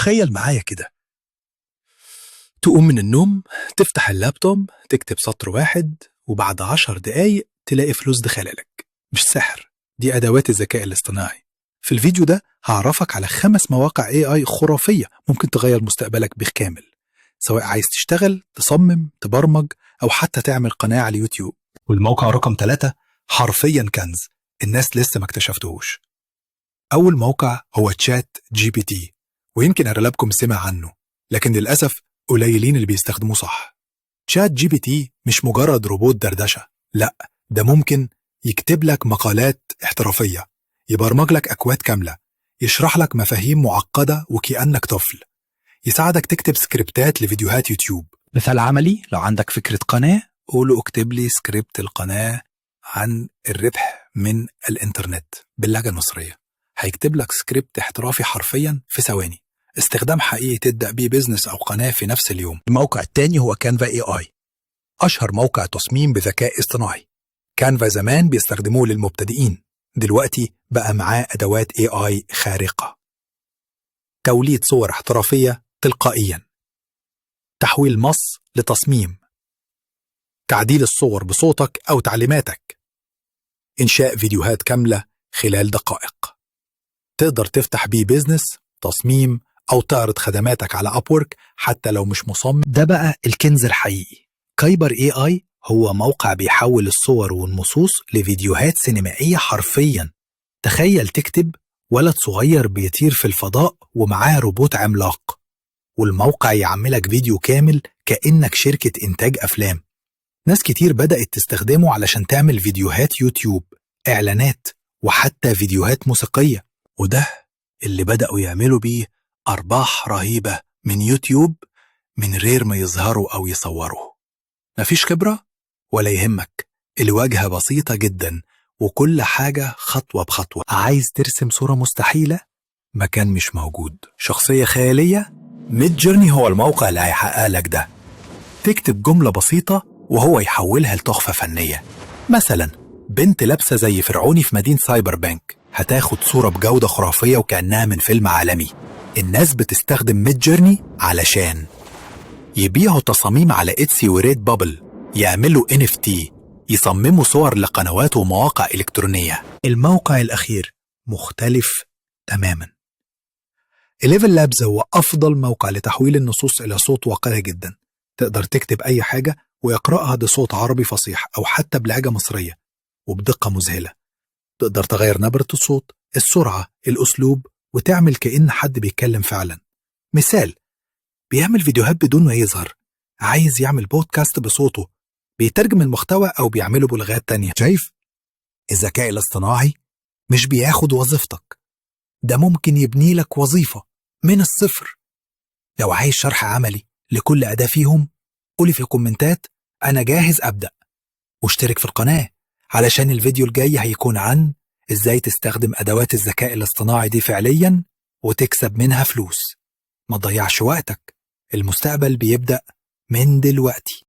تخيل معايا كده، تقوم من النوم، تفتح اللابتوب، تكتب سطر واحد، وبعد 10 دقايق تلاقي فلوس دخلالك. مش سحر، دي أدوات الذكاء الاصطناعي. في الفيديو ده هعرفك على 5 مواقع AI خرافية ممكن تغير مستقبلك بالكامل، سواء عايز تشتغل، تصمم، تبرمج، أو حتى تعمل قناة على اليوتيوب. والموقع رقم 3 حرفيا كنز الناس لسه ما اكتشفتهوش. أول موقع هو ChatGPT، ويمكن أغلبكم سمع عنه، لكن للأسف قليلين اللي بيستخدموه صح. ChatGPT مش مجرد روبوت دردشة، لا، ده ممكن يكتب لك مقالات احترافية، يبرمج لك أكواد كاملة، يشرح لك مفاهيم معقدة وكأنك طفل، يساعدك تكتب سكريبتات لفيديوهات يوتيوب. مثال عملي، لو عندك فكرة قناة، قوله اكتب لي سكريبت القناة عن الربح من الإنترنت باللهجة المصرية، هيكتب لك سكريبت احترافي حرفيا في ثواني. استخدام حقيقي تبدأ بيه business أو قناة في نفس اليوم. الموقع التاني هو Canva AI، أشهر موقع تصميم بذكاء اصطناعي. Canva زمان بيستخدموه للمبتدئين، دلوقتي بقى معاه أدوات AI خارقة: توليد صور احترافية تلقائيا، تحويل نص لتصميم، تعديل الصور بصوتك أو تعليماتك، إنشاء فيديوهات كاملة خلال دقائق. تقدر تفتح بيه business تصميم أو تعرض خدماتك على Upwork حتى لو مش مصمم. ده بقى الكنز الحقيقي. Kaiber AI هو موقع بيحول الصور والنصوص لفيديوهات سينمائية حرفيا. تخيل تكتب ولد صغير بيطير في الفضاء ومعاه روبوت عملاق، والموقع يعملك فيديو كامل كأنك شركة إنتاج أفلام. ناس كتير بدأت تستخدمه علشان تعمل فيديوهات يوتيوب، إعلانات، وحتى فيديوهات موسيقية، وده اللي بدأوا يعملوا بيه أرباح رهيبة من يوتيوب من غير ما يظهروا أو يصوروا. مفيش خبرة؟ ولا يهمك، الواجهة بسيطة جدا وكل حاجة خطوة بخطوة. عايز ترسم صورة مستحيلة؟ مكان مش موجود، شخصية خيالية؟ Midjourney هو الموقع اللي هيحقق لك ده. تكتب جملة بسيطة وهو يحولها لتحفة فنية. مثلا بنت لابسة زي فرعوني في مدينة cyberpunk، هتاخد صورة بجودة خرافية وكأنها من فيلم عالمي. الناس بتستخدم Midjourney علشان يبيعوا تصاميم على Etsy و Redbubble، يعملوا NFT، يصمموا صور لقنوات ومواقع إلكترونية. الموقع الأخير مختلف تماما. ElevenLabs هو أفضل موقع لتحويل النصوص إلى صوت واقعي جدا. تقدر تكتب أي حاجة ويقرأها بصوت عربي فصيح أو حتى بلهجة مصرية وبدقة مذهلة. تقدر تغير نبرة الصوت، السرعة، الأسلوب، وتعمل كأن حد بيتكلم فعلا. مثال: بيعمل فيديوهات بدون ما يظهر، عايز يعمل بودكاست بصوته، بيترجم المحتوى أو بيعمله بلغات تانية. شايف؟ الذكاء الاصطناعي مش بياخد وظيفتك، ده ممكن يبني لك وظيفة من الصفر. لو عايز شرح عملي لكل أداة فيهم قولي في الكومنتات أنا جاهز أبدأ. واشترك في القناة علشان الفيديو الجاي هيكون عن إزاي تستخدم أدوات الذكاء الاصطناعي دي فعليا وتكسب منها فلوس. ما تضيعش وقتك، المستقبل بيبدأ من دلوقتي.